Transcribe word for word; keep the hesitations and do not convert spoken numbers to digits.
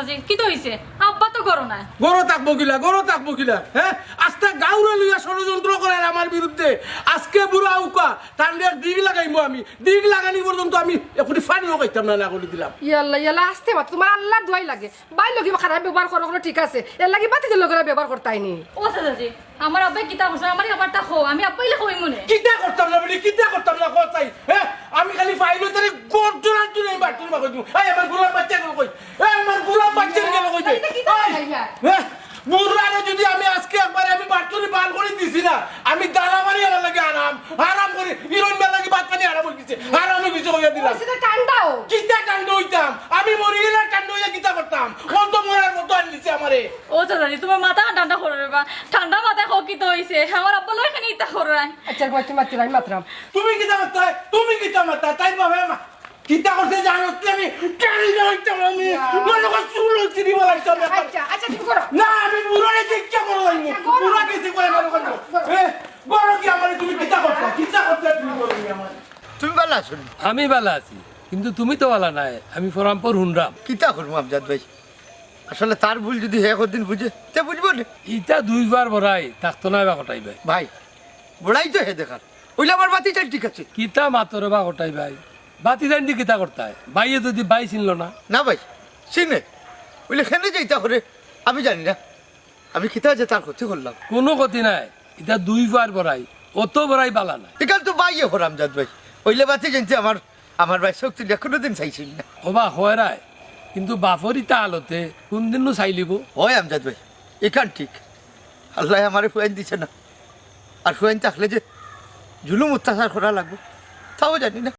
জি, কিতা অইছে? আব্বা তো ঘরো নাই। ঘরো থাকবো কিলা, ঘরো থাকবো কিলা, হে? আস্তা গাঁওরে লইয়া ষড়যন্ত্র করার আমার বিরুদ্ধে। আজকে বুড়া উকা, তানরে এক দিগ লাগাইমু আমি। দিগ লাগানি পর্যন্ত আমি এখুনি পানিও খাইতাম না, না করি দিলাম। ইয়াল্লা, ইয়াল্লা, আস্তে মাত, তুমার আল্লার দোয়াই লাগে। ভাইর লগে খারাপ ব্যবহার করো, করো ঠিক আছে, এরলাগি ভাতিজার লগে ব্যবহার করতায় নি। ও চাচাজি, আমার আব্বায় কিতা করছইন, আমারে আবার তা কও, আমি আব্বাইলে কইমু নে। কিতা করতাম না বলি, কিতা করতাম না, কও চাই, হে? আমি খালি পাইলে তারে গর্দনার জন্য আমি বাট্টুরি বার করি দিমু। এই আমার গোলাম বাইচ্চা গেল কই? এই আমার গোলাম বাইচ্চা গেল কই? এই, কিতা এই, করলাম ইয়া? হে? বুড়ারে যদি আমি আজকে একবারে আমি বাট্টুরি বার করি দিছি না, আমি দানা মারি আমার লাগি আরাম, আরাম করি, হিরোইন বেলা লাগি ভাত পানি আরাম অই গেছে, আরাম অই গেছে কইয়া দিলাম। ওই সেটা ঠান্ডাও। কিতা ঠান্ডা অইতাম? আমি মরি গেলে ঠান্ডা অইয়া কিতা করতাম? কোন তো মরার মতো আনি দিছে আমারে। ও চাচাজি, তুমার মাথা ঠান্ডা করো রে বা, ঠান্ডা মাথায় কও কিতা অইছে, আমার আব্বা লগে কেনে ইতা কররায়। আচ্ছা, কই তুমি মাতিরাম, আমি মাতরাম। তুমি কিতা মাতরায়? তুমি কিতা মাতরায়? তাইর বাপে মা-, কিতা করছে জানো তো আমি? টানি ধরতাম আমি। ইয়া। মনে কর চুল ছিঁড়ি বলাইতাম। আচ্ছা, আচ্ছা, তুমি করো। না, আমি বুড়ারে দেখতে বড় লাগবো। আচ্ছা, করো। বুড়া গেছে কই মনে করো। করো। এ, বড় কি আমারে তুমি কিতা করছো? কিতা করছো তুমি বলো নি আমারে? তুমি ভালা আছো নি? আমি ভালা আছি, কিন্তু তুমি তো ভালা নাই। আমি ফরামপুর হুনরাম। কিতা করবো আমজাদ ভাই? আসলে তার ভুল যদি হে একদিন বুঝে, তে বুঝবো নে। ইতা দুই বার বড়াই থাকতো না বা কটাই ভাই। ভাই, বড়াই তো হে দেখার। অইলে আমার বাতি চাল ঠিক আছে। কিতা মাতরে বা কটাই ভাই? বাতি জানতে কিতা করতায়? ভাইয়ে যদি ভাই চিনল না? না ভাই, চিনে। অইলে কেনে যে ইতা করে, আমি জানি না। আমি কিতা যে তার ক্ষতি করলাম? কোনো ক্ষতি নাই। ইতা দুই বার বড়াই, অত বড়াই বালা নাই। ইখান তো ভাইয়ে হরামজাদ ভাই। অইলে বাতি জানতে আমার, আমার ভাই শক্তি নিয়ে কোনোদিন চাইছিল না। ওবা, হয় রায়, কিন্তু বাপর ইতা হালতে কোন দিন নু চাইলিব? হয় আমজাদ ভাই, ইখান ঠিক। আল্লায় আমারে ফুয়াইন দিছে না, আর ফুয়াইন থাকলে যে জুলুম অত্যাচার করা লাগবো, তাও জানি না।